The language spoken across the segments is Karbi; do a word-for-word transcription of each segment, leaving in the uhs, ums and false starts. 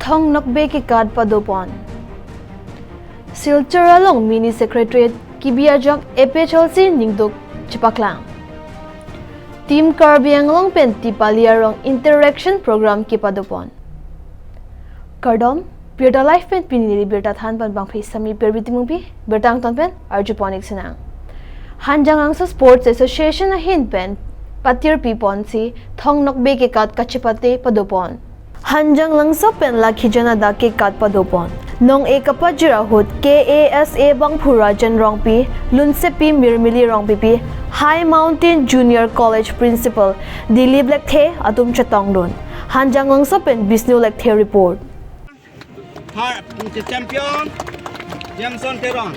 Thong nokbe kekat padopon. Silchar along mini secretariat kebi ajok A P H L C ningduk chepaklang. Team Karbi Anglong pen Tipali arong interaction program kepadopon. Kardom, Birta Live pen pini neli birta thanpon bangphi Sami Perbi Timungpi, birta angton pen arjupon-ik sinang. Hanjanglangso Sports Association ahin pen patirpiponsi thong nokbe kekat kachepate padopon. Hanjanglangso pen Lakhijan adak kekat padopon. Nong-e kapajir ahut K A S A bangphu Rajan Rongpi, Lunsepi Mirmili Rongpipi, High Mountain Junior College Principal Dilip Lekthe atum chetongdun. Hanjanglangso pen Bisnu Lekthe report. Har, champion, Jameson Teron.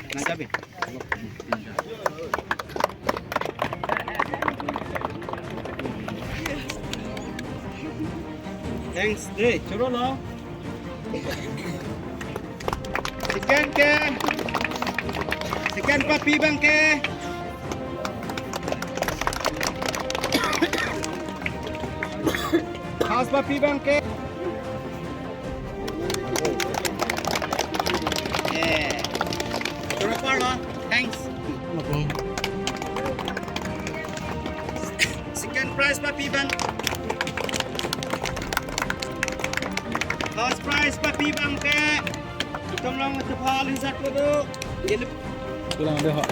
Nang cabe. Thanks, eh, choro lo. Second ke. Second papi bang ke. First papi bang ke. Yeah. Choro lo. Thanks. Second prize papi bang. First prize papi bang ke. Itum long itu hal hisap ko tu. Pulang deh, ha.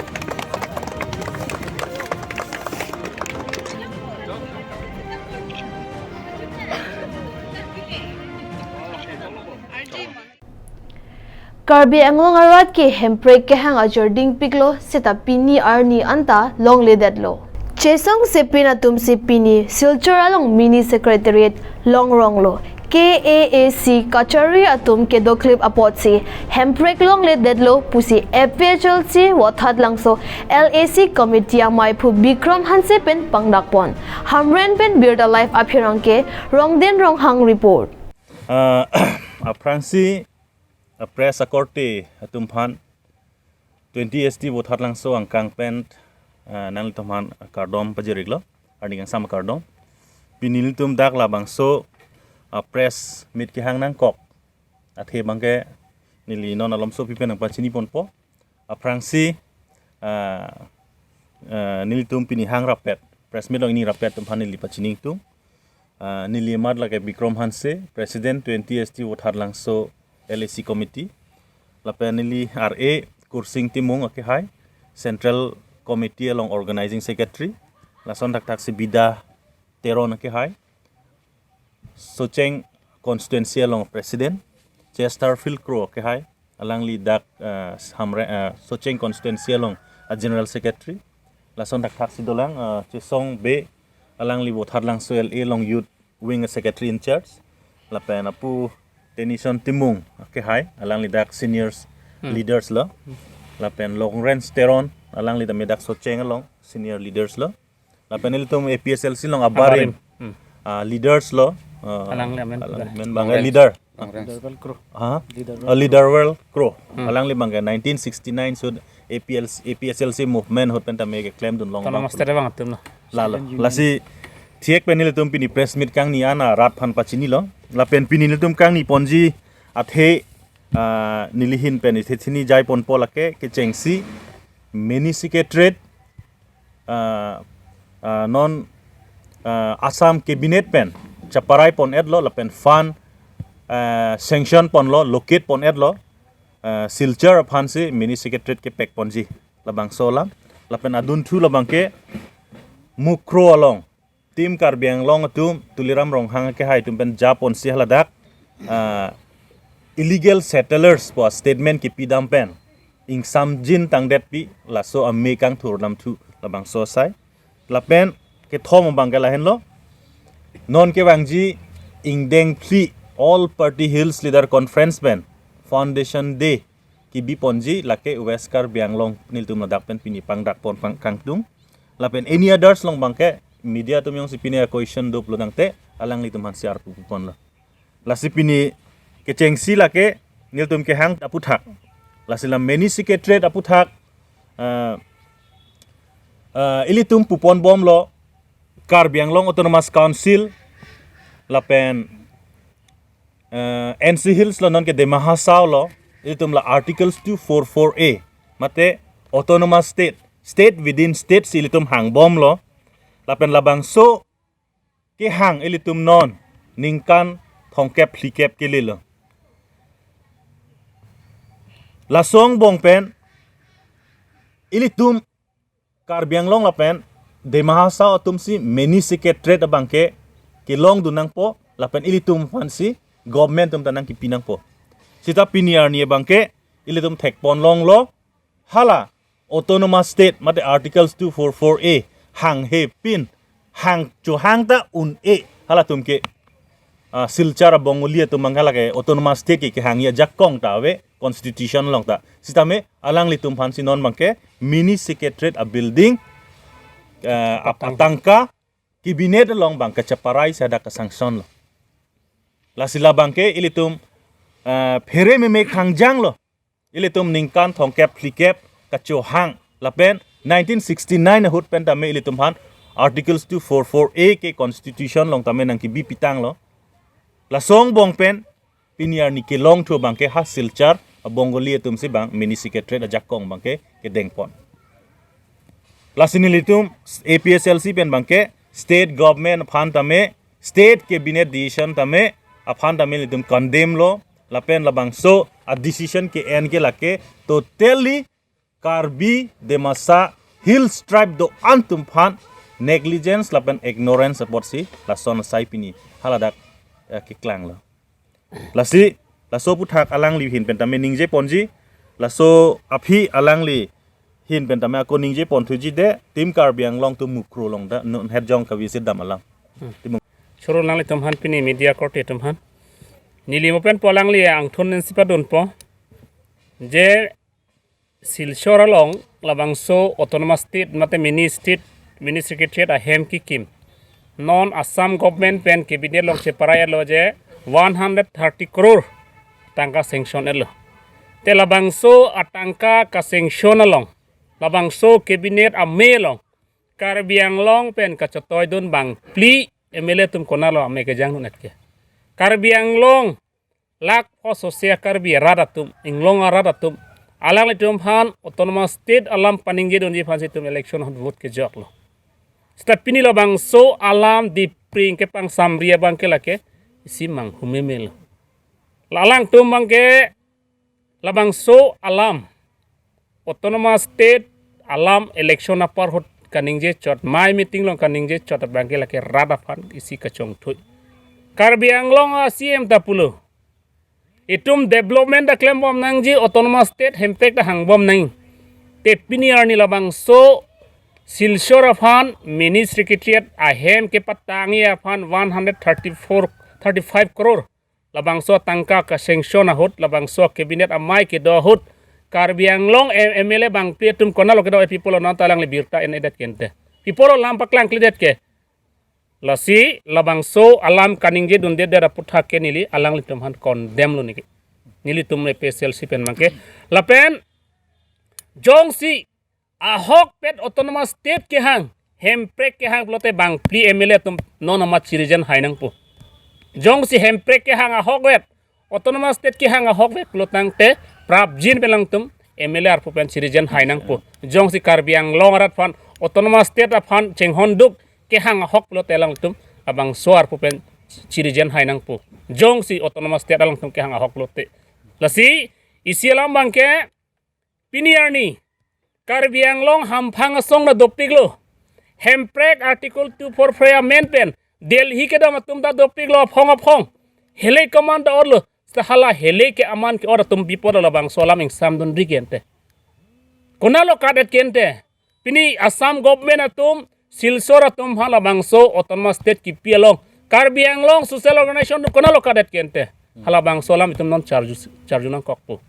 Karbi Anglong arat ke hemprek kehang ajor dingpiklo seta pini arni anta longledetlo. Chesong sepin atumsi pini Silchar along mini secretariat longronglo. K A A C kachari atum kedoklip apotsi hemprek longledetlo pusi A P H L C Vothatlangso L A C committee amaiphu Bikram Hanse pen pangdakpon. Hamren pen Birta Live apherangke Rongden Ronghang report. Ah, aphrangsi, ah, press akorte atumphan twenty S T Vothatlangso angkang pen, ah, nanglitumphan kardom pajir-iklo, arni kangsam kardom. Pini nelitum dak labangso, ah, press meet kehang nangkok athe bangke neli non alomsopi pen nangpachiniponpo. Aphrangsi, ah, ah, nelitum pini hang rapet, press meet along ining rapet atumphan neli pachini ingtung. Ah, neli amat lake Bikram Hanse, President twenty S T Vothatlangso L A C Committee. Lapen neli R A Kursing Timung akehai, Central Committee along Organizing Secretary. Lason thakthaksi Bida Teron akehai, Socheng Constituency along President, Chesterfield Kro akehai, alangli dak, eh, Hamre, eh, Socheng Constituency along a General Secretary. Lason thakthaksi dolang, eh, Chesong Bey, alangli Vothatlangso L A along Youth Wing Secretary in Charge. Lapen apu Tenison Timung akehai, alangli dak seniors Hmm. leaders lo. Lapen Lawrence Teron, alangli tame dak Socheng along senior leaders lo. Lapen ilitum A P S L C along abarim, Abarim. Hmm. Ah, leaders lo. Ah, Alangli amen alang dah. men bangke Lawrence. leader. Lawrence. Leader World Kro. Ha? Leader Ah, World leader Kro. World Kro. Hmm. Alangli bangke nineteen sixty-nine sut A P L C, A P S L C movement ahut pen tame keklemdun long Autonomous abang. State bang atum lo. Lalo. Lasi thiek pen nelitum pini press meet kangni an arat aphan pachinilo. Lapen pini nelitum kangniponji athe, ah, nelihin pen ithe chini jaiponpo lake kechengsi mini secretariat, ah, ah, non, ah, Assam Cabinet pen chaparaipon-etlo lapen fund, ah, sanction ponlo, locate pon-etlo, ah, Silchar aphansi mini secretariat kepekponji labangso alam. Lapen adunthu labangke Mukroh along Team Karbi Anglong atum Tuliram Ronghang akehai atum pen japonsi haladak, ah, illegal settlers pu statement kepidam pen ingsamjin tangdetpi laso amei kangthur lamthu labangso asai. Lapen kethom abangke lahenlo. Non kevangji ingdeng phli All Party Hills Leader Conference pen Foundation Day kebiponji lake West Karbi Anglong nelitum ladak pen pini pangdakpon pang kangtung. Lapen any others along bangke media atum jongsi pini a-question doplo tangte alanglitum aphansi arpu ponlo. Lasi pini kechengsi lake nelitum kehang aputhak. Lasi la mini secretariat aputhak, ah, Eh, ilitum pupon bomlo Karbi Anglong Autonomous Council lapen eh, N C Hills lo, non ke Dima Hasao lo, ilitum la Articles two four four A, mate Autonomous State, State within State si ilitum hang bomlo. Lapen labangso kehang ilitum non ningkan thomkep phlikep kelelo. Laso angbong pen ilitum Karbi Anglong lapen Dima Hasao atum si mini secretariat abangke kelongdun nangpo, lapen ilitum aphan si government atum ta nangkipi nangpo. Seta pini arni abangke ilitum thekpon longlo, hala Autonomous State mate Articles two four four A hanghe pin, hang chohang ta un-e, halatum ke ah, Silchar a-Bengali atum abangke lake Autonomous State ke kehangji ajakong ta ave, Constitution along ta. Sitame alanglitum aphan si non abangke mini secretariat a-building, eh, apatangka cabinet along abang kacheparai si hadak ka-sanction lo. Lasi labangke ilitum, eh, phere meme khangjang lo. Ilitum ningkan thomkep phlikep kachohang lapen nineteen sixty-nine ahut pen tame ilitum aphan Articles two four four A ke Constitution along tame nangkibi pitanglo. Laso angbong pen pini arni kelongthu abangke ha Silchar a-Bengali atum si abang mini secretariat ajakong abangke kedengpon. Lasi nelitum A P H L C pen abangke state government aphan tame, state cabinet decision tame aphan tame nelitum condemn lo, lapen labangso a-decision ke-en ke lake totally Karbi Dimasa Hills Tribe do-an atum aphan negligence lapen ignorance apotsi lason asai pini haladak, eh, keklanglo. Lasi, laso aputhak alangli ahin pen tame ningje ponji, laso aphi alangli ahin pen tame ako ningje ponthuji de, Team Karbi Anglong atum Mukroh along ta non het jong kavisit dam alam. Hmm. Team Choro nanglitum aphan pini media korte atum aphan. Neli mo pen po alangli angthun nen si padunpo. Je Silchar along labangso Autonomous State mate mini state, mini secretariat ahem kikim. Non Assam government pen cabinet along cheparai lo je one hundred thirty crore tangka sanction etlo. Te labangso atangka ka-sanction along, labangso cabinet amei along, Karbi Anglong pen kachetoidun bangphli M L A atum konatlo amei kejangdun et ke? Karbi Anglong lak pho sose a-Karbi arat atum, inglong arat atum, alanglitum aphan Autonomous State alam paningjedunji aphan si itum election ahut vote kejoklo. Seta pini labangso alam dipring kepangsamri abangke lake isi manghumeme lo. La alangtum abangke labangso alam Autonomous State alam election apor ahut kaningje chot, mai meeting along kaningje chot abangke lake rat aphan isi kachongthui. Karbi Anglong a-C M ta pulo, itum development ta klembom nangji, Autonomous State hemprek ta hangbom nang. Te pini arni labangso Silchar aphan mini secretariat ahem kepatangji aphan one hundred thirty-four, thirty-five crore labangso tangka ka-sanction ahut, labangso cabinet amei kedo ahut, Karbi Anglong M-, M L A bangphli atum konatlo kedo, e pi apotlo, non ta alangli birta en-edet ke ante? Pi apotlo lam paklangkledet ke? Lasi labangso alam kaningjedundedet aputhak ke neli alanglitum aphan condemn lo neke. Nelitum A P H L C pen abangke. Lapen jongsi ahokpet Autonomous State kehang, hemprek kehang pulote bangphli M L A atum non amat chirijen hai nangpo. Jongsi hemprek kehang ahokpet, Autonomous State kehang ahokpet pulo tangte prapjin pen alangtum M L A arpu pen chirijen hai nangpo. Jongsi Karbi Anglong arat aphan Autonomous State aphan chinghonduk kehang ahok pulote alangtum labangso arpu pen chirijen hai nangpo, jongsi Autonomous State alangtum kehang ahok pulote. Lasi isi alam abangke pini arni Karbi Anglong hamphang asong ta dopiklo. Hemprek Article two four four A amen pen Delhi kedam atum ta dopiklo aphong aphong. Hilai ke-aman ta otlo. Seta hala hilai ke-aman ke-ot atum pi apotlo labangso alam ingsamdunri ke ante? Konatlo kat-et ke ante? Pini Assam government atum, Silchar atum hala bangso Autonomous State kipi along Karbi Anglong social organization atum konatlo kat-et ke ante? Halabangso alam itum non charju, charju nangkokpo.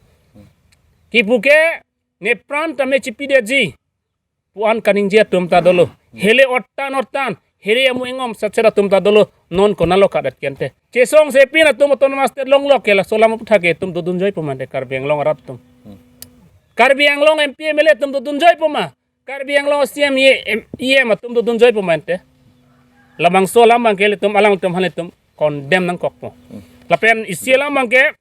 Kipu ke nepran tame chipidetji pu-an kaningje atum ta dolo. Hilai ottan ottan, hilai amu ingom setset atum ta dolo. Non konatlo kat-et ke ante? Chesong sepin atum Autonomous State longlo ke laso alam aputhak ke itum dodunjoipo ma ante Karbi Anglong arat atum? Karbi Anglong M P M L A atum dodunjoipo ma? Karbi Anglong C M E M, E M atum dodun joipo mante. Labangso alam abangke ilitum alangtum aphan ilitum condemn nangkokpo. Lapen isi alam abangke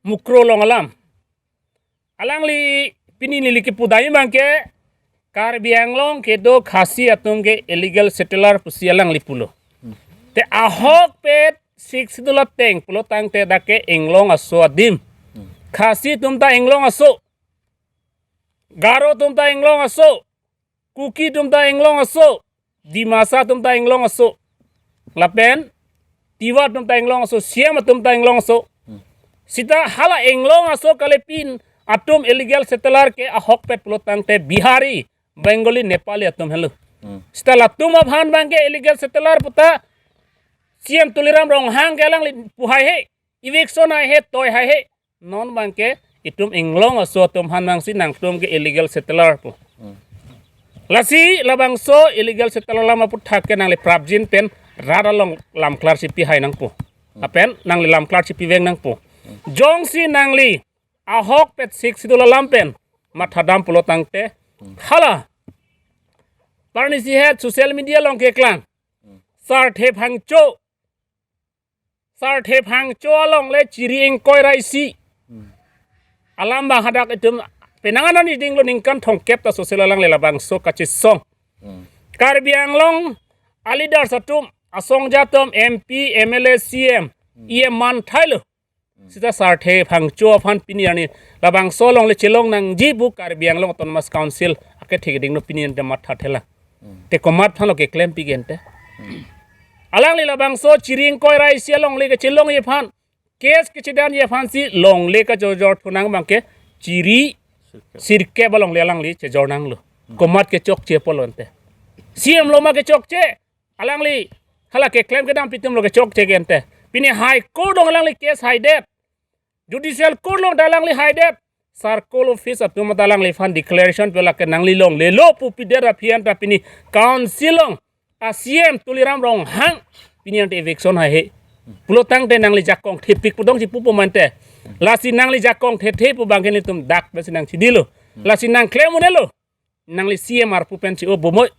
Mukroh along alam. Alangli pini neli kipudai abangke Karbi Anglong kedo Khasi atum ke illegal settler pusi alangli pulo. Te ahokpet Sixth Schedule ateng pulo tangte dak ke inglong aso adim. Khasi atum ta inglong aso. Garo atum ta inglong aso. Kuki atum ta inglong aso. Dimasa atum ta inglong aso. Lapen Tiwa atum ta inglong aso. Siam atum ta inglong aso. Sita hala inglong aso kali pin atum illegal settler ke ahokpet pulo tangte Bihari, Bengali, Nepali atum helo. Sita latum aphan abangke illegal settler puta C M Tuliram Ronghang ke alangli pu haihe, eviction haihe, toi haihe. Non abangke itum inglong aso atum aphan abangsi nangtum ke illegal settler pu. Lasi labangso illegal settler alam aputhak ke nangli prapjin pen rat along lam klar chipi hai nangpo. Lapen nangli lam klar chipi veng nangpo. Jongsi nangli ahokpet Sixth Schedule alam pen mathadam pulo tangte hala parnisi het social media along keklang Sarthe Phangcho, Sarthe Phangcho alongle chiri ingkoi ra isi alam abang hadak itum penang anani dinglo, ningkan thomkep ta social alongle labangso kachesong. Karbi Anglong aleaders atum, asongja atum, M P, M L A, C M, E M man thailo. Sita Sarthe Phangcho aphan pini arni labangso alongle chelong nangji pu Karbi Anglong Autonomous Council akethe kedingno pini ante matha thela. Te komat aphanlo keklem pi gente. Alangli labangso chiri ingkoi ra isi alongle kechelongji aphan, case kechedamji aphansi longle kachojor thunang abangke chiri sirkep alongle alangli chejor nanglo. Komat kechokche pulo ante. C M lo ma kechokche. Alangli hala keklem kedam pi atumlo kechokche gente. Pini High Court along alangli case haidet. Judicial Court along ta alangli haidet. Circle Office atum ta alangliphan declaration pu lake nangli longlelo pu pidet aphi anta pini Council along a C M Tuliram Ronghang pini ante eviction haihe pulo tangte nangli jakong thepik pu dongji pupo mante. Lasi nangli jakong thethe pu abangke nelitum dak pensi nangchidilo. Lasi nangklem un-elo. Nangli C M arpu pen che-o bomoi.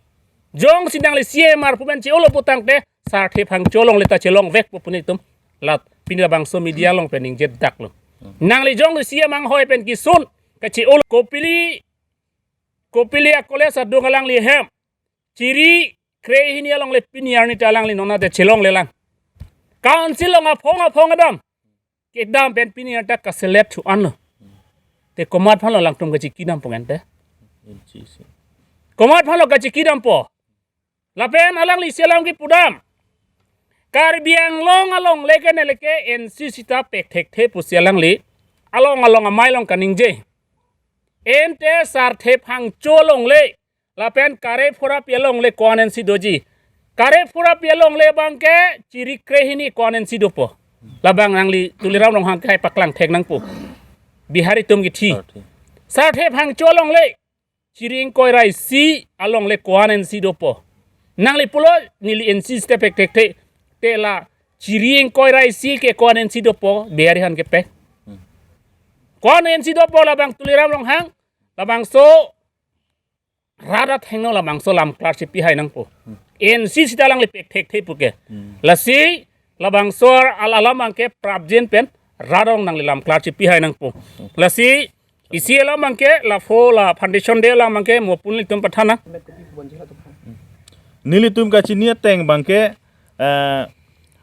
Jongsi nangli C M arpu pen che-olo pu tangte Sarthe Phangcho alongle ta chelongvekpo pu nelitum la pini labangso media along pen ningjedaklo. Nangli jongsi C M anghoi pen kisun kache-olo, Kopili, Kopili a-college adung alangli hem chiri krehini alongle pini arni ta alangli nona de chelonglelang. Council along aphong aphong adam kedam pen pini anta kaselet thu anlo. Te komat aphanlo alangtum kachekidampo gente. Komat aphanlo kachekidampo. Lapen alangli isi alam kipudam. Karbi Anglong alongle ke neleke N C C ta pekthekthe pusi alangli along along amei along kaningje. Ante Sarthe Phangcho alongle lapen Karepura pi alongle ko-an N C doji. Karepura pi alongle abangke chiri krehini ko-an N C dopo. Labang nangli Tuliram Ronghang ke hai paklang thek nangpo. Bihari atum kithi. Sarthe. Sarthe Phangcho alongle chiri ingkoi ra isi alongle ko-an N C dopo. Nangli pulo neli N C C ta pekthekthe, te la chiri ingkoi ra isi ke ko-an N C dopo Bihari aphan kepek. Ko-an N C dopo labang Tuliram Ronghang, labangso rat athengno labangso lam klar chipi hai nangpo. N C C ta alangli pekthekthe puke. Lasi labangso al alam abangke prapjin pen rat along nangli lam klar chipi hai nangpo. Lasi isi alam abangke la pho la foundation day alam abangke mo pu nelitum pathan nang. Nelitum kachini ateng abangke, eh,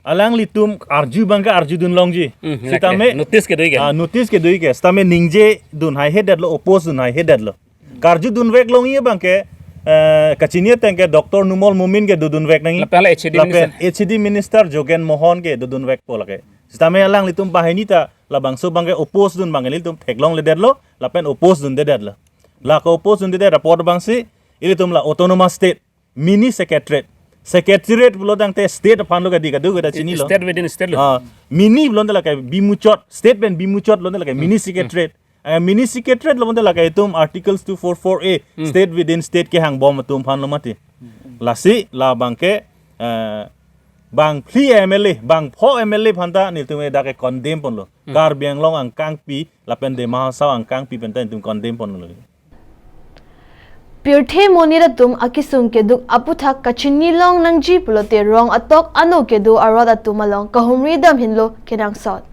alanglitum arju abangke arjudun longji. Hmm, sitame notice kedo-ik ke? Ah, notice kedo-ik ke. Sitame ningjedun haihedetlo, oppose dun haihedetlo. Karjudunvek longji abangke, eh, kachini ateng ke Doctor Numal Momin ke dodunvek nangji. Lapen la H A D lapen minister. H A D minister Jogen Mohan ke dodunvekpo lake. Sitame alanglitum banghini ta labangso abangke oppose dun abangke nelitum theklongledetlo, lapen oppose dundedetlo. La ke-oppose dundedet apot abangsi, ilitum la autonomous state, mini secretariat. Secretariat pulo tangte state aphanlo kadi kadu keda chinilo. State within state lo. Ah, mini pulote lake bimuchot, state pen bimuchot pulote lake mini secretariat. Eh, mini secretariat lo pulote lake itum Articles two four four A, state within state kehangbom atum aphanlo mati. Lasi labangke, eh, bangphli M L A, bangpho M L A aphanta nelitum dak ke condemn ponlo. Karbi Anglong angkangpi lapen Dima Hasao angkangpi penta nelitum condemn ponlo. pirthe monit atum akesung keduk aputhak kachini long nangji pulote rong atok ano kedo arot atum along kahumri dam henlo kenangsot.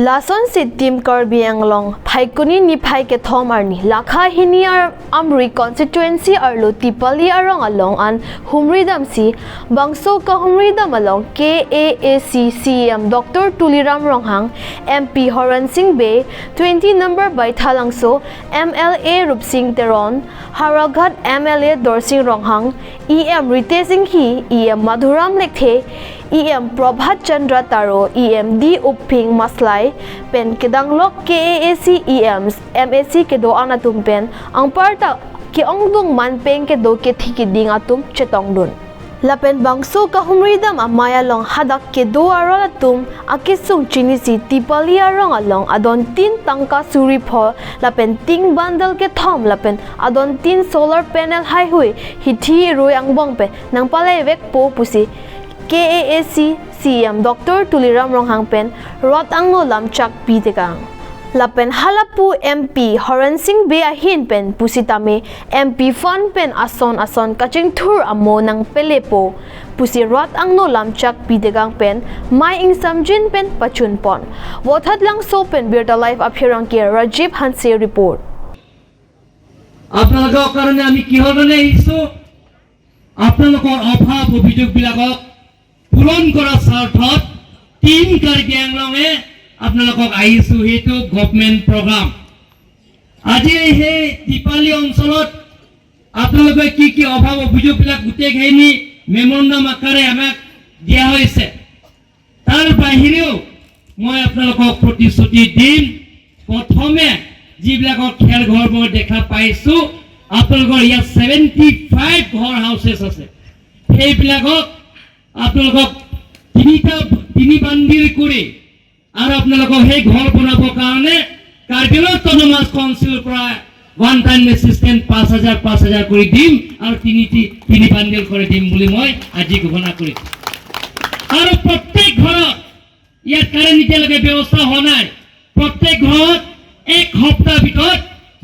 Lasonsi Team Karbi Anglong Phaikuni niphai kethom arni Lakha hini ar Amri constituency arlo Tipali arong along an humri damsi bangso kahumri dam along K A A C C E M Doctor Tuliram Ronghang, M P Horen Sing Bey, twenty number Baithalangso M L A Rupsing Teron, Howraghat M L A Dorsing Ronghang, E M Ritesh Enghi, E M Madhuram Lekthe, E M Prabhat Chandra Taro, E M D Uphing Maslai, pen kedanglok K A A C E Ms, M A C kedo-an atum pen anparta ke-ongdung manpeng kedo kethi keding atum chetongdun. Lapen bangso kahumri dam amei along hadak kedo arot atum akesung chinisi Tipali arong along adon tin tangka suri pho lapen tin bundle kethom lapen adon tin solar panel haihui hithi rui angbong pen nangpalai vekpo pusi K A A C C E M Doctor Tuliram Ronghang pen rot angno lamchak pitekang. Lapen halapu M P Horen Sing Bey ahin pen pusitame M P fund pen ason ason kachingthur amo nangpelepo pusi rot angno lamchak pitekang pen mei ingsamjin pen pachunpon. Vothatlangso pen Birta Live apherangke Rajiv Hanse report. আপোনালোকৰ কাৰণে আমি কিহৰ কাৰণে আহিছো? আপোনালোকৰ অভাৱ অভিযোগবিলাকক পূৰণ কৰাৰ স্বাৰ্থত টিম কাৰ্বি আংলঙে আপোনালোকক আহিছো, সেইটো গভৰ্ণমেণ্ট প্ৰগ্ৰাম। আজি সেই দীপালী অঞ্চলত আপোনালোকে কি কি অভাৱ অভিযোগবিলাক গোটেইখিনি মেমৰেণ্ডাম আকাৰে আমাক দিয়া হৈছে। তাৰ বাহিৰেও মই আপোনালোকক প্ৰতিশ্ৰুতি দিম, প্ৰথমে যিবিলাকৰ খেৰ ঘৰ মই দেখা পাইছো, আপোনালোকৰ ইয়াত ছেভেণ্টি ফাইভ ঘৰ হাউচেছ আছে, সেইবিলাকক আপোনালোকক তিনিটা, তিনি বান্দিল কৰি আৰু আপোনালোকক সেই ঘৰ বনাবৰ কাৰণে কাৰ্বি আংলং অট'নমাছ কাউন্সিলৰ পৰা ওৱান টাইম এছিষ্টেণ্ট পাঁচ হাজাৰ, পাঁচ হাজাৰ কৰি দিম আৰু তিনি, তি-, তিনি বান্দিল কৰি দিম বুলি মই আজি ঘোষণা কৰিছো। আৰু প্ৰত্যেক ঘৰত, ইয়াত কাৰেণ্ট এতিয়ালৈকে ব্যৱস্থা হোৱা নাই, প্ৰত্যেক ঘৰত এক সপ্তাহ ভিতৰত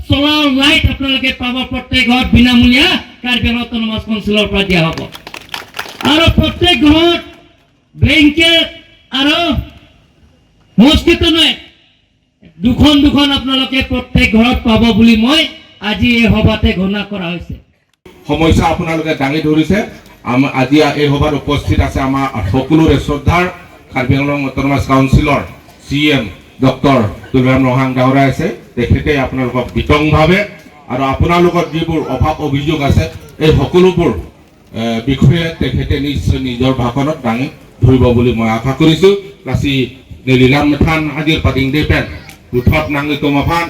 চ'লাৰ লাইট আপোনালোকে পাব, প্ৰত্যেক ঘৰত বিনামূলীয়া কাৰ্বি আংলং অট'নমাছ কাউন্সিলৰ পৰা দিয়া হ'ব। আৰু প্ৰত্যেক ঘৰত ব্লেংকেট আৰু মস্কিটো নেট দুখন দুখন আপোনালোকে প্ৰত্যেক ঘৰত পাব বুলি মই আজি এই সভাতে ঘোষণা কৰা হৈছে। সমস্যা আপোনালোকে দাঙি ধৰিছে। আম- আজি এই সভাত উপস্থিত আছে আমাৰ সকলোৰে শ্ৰদ্ধাৰ কাৰ্বি আংলং অট'নমাছ কাউন্সিলৰ চি ই এম ডক্টৰ তুলিৰাম ৰংহাং ডাঙৰীয়া আছে। তেখেতে আপোনালোকক বিতংভাৱে আৰু আপোনালোকৰ যিবোৰ অভাৱ অভিযোগ আছে, এই সকলোবোৰ এ, বিষয়ে তেখেতে নিশ্চয় নিজৰ ভাষণত দাঙি ধৰিব বুলি মই আশা কৰিছো। Lasi neli lam than hadir padingde pen puthot nanglitum aphan,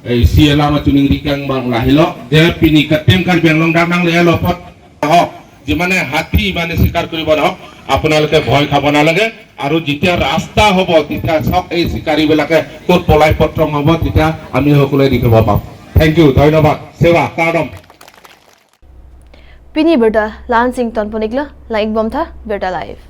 A, C E M lam chuning rikang bang lahelo. যে pini katim Karbi Anglong dak nanglelo apot হওক, যিমানে হাতী মানে চিকাৰ কৰিব নহওক, আপোনালোকে ভয় খাব নালাগে। আৰু যেতিয়া ৰাস্তা হ'ব, তেতিয়া চব এই চিকাৰীবিলাকে ক'ত পলাই পত্ৰং হ'ব, তেতিয়া আমি সকলোৱে দেখিব পাম। Thank you, ধন্যবাদ। সেৱা, কাৰ্ডম। Pini birta la-an si ingtonpon-iklo, lang-ikbomtha Birta Live.